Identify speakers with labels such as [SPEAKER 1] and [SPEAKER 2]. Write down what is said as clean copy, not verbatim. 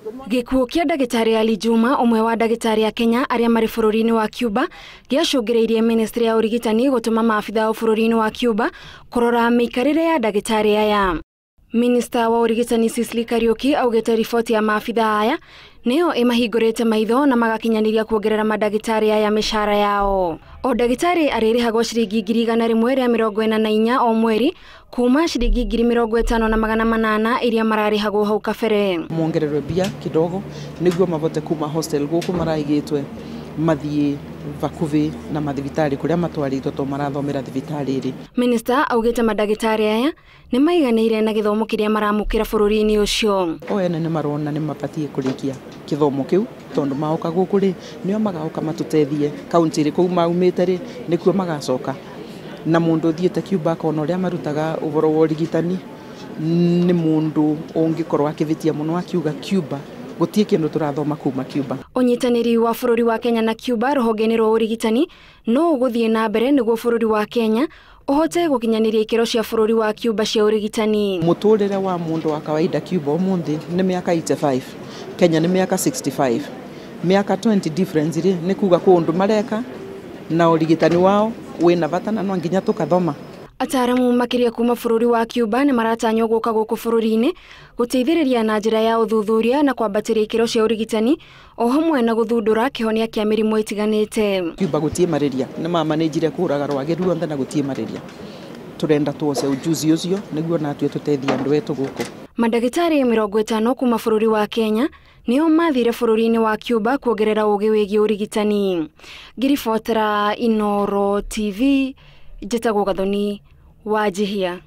[SPEAKER 1] Gĩkuũ kĩa ndagĩtarĩ Ali Juma, ũmwe wa ndagĩtarĩ a Kenya arĩa marĩ bũrũri-inĩ wa Cuba, gĩacũngĩrĩirie ministry ya ũrigitani gũtũma maabitha bũrũri-inĩ wa Cuba kũrora mĩikarĩre ya ndagĩtarĩ aya. Minista wa ũrigitani Sicily Kariuki augĩte riboti ya maabitha aya nĩyo ĩmahingũrĩte maitho na magakinyanĩria kuongerera mandagĩtarĩ aya mĩcara yao. O ndagĩtarĩ arĩrĩhagwo ciringi 144,000 o mweri kuma ciringi 50,800 iria mararĩhagwo hau kabere.
[SPEAKER 2] Mongererwe mbia kidogo nĩguo mavote kuma hostel gũkũ maraigĩtwe mathiĩ vakuvi na mathibitari kuria matwarĩtwo to marathomera thibitari ĩrĩ.
[SPEAKER 1] Minista augĩte mandagĩtarĩ aya nĩ maiganĩire na gĩthomo kĩrĩa maramũkĩra bũrũri-inĩ ũcio.
[SPEAKER 2] O ene nĩ marona nĩ mabatiĩ kũrĩkia kĩthomo kĩu tondũ maoka gũkũ rĩ nĩo magoka matũteithie kaunti ĩrĩ kũu maumĩte rĩ nĩkuo magacoka na mũndũ ũthiĩte Cuba akona ũrĩa marutaga ũhoro wa ũrigitani nĩ mũndũ ũngĩkorwo akĩvĩtia mũno akiuga Cuba gũtirĩ kĩndũ tũrathoma kuma Cuba.
[SPEAKER 1] Ũnyitanĩri wa bũrũri wa Kenya na Cuba rũhonge-inĩ rwa ũrigitani no ũgũthiĩ na mbere nĩguo bũrũri wa Kenya ũhote gũkinyanĩria ikĩro cia bũrũri wa Cuba cia ũrigitani.
[SPEAKER 2] Mũtũrĩre wa mũndũ wa kawaida Cuba ũmũthĩ nĩ mĩaka 85, Kenya nĩ mĩaka 65, mĩaka 20 difference rĩ nĩ kuga kũndũ mareka na ũrigitani wao wĩna bata na no nginya tũkathoma.
[SPEAKER 1] Ataaramu makĩria kuma bũrũri wa Cuba nĩ maratanywo gũka gũkũ bũrũri-inĩ gũteithĩrĩria na njĩra ya ũthuthuria na kwambatĩria ikĩro cia ũrigitani o hamwe na gũthundũra kĩhonia kĩa mĩrimũ ĩtiganĩte.
[SPEAKER 2] Cuba gũtiĩ malaria nĩ mamanĩnjire kũraga rwagĩ ruothe na gũtiĩ malaria. Tũrenda tuoce ujuzi ũcio nĩguo natue tũteithie andũ etũ gũkũ.
[SPEAKER 1] Mandagĩtarĩ 50 kuma bũrũri wa Kenya nĩo mathire bũrũri-inĩ wa Cuba kuongerera ũgĩ wĩgiĩ ũrigitani. Ngiribotera Inooro TV, njĩtagwo Gathoni Wanjihia.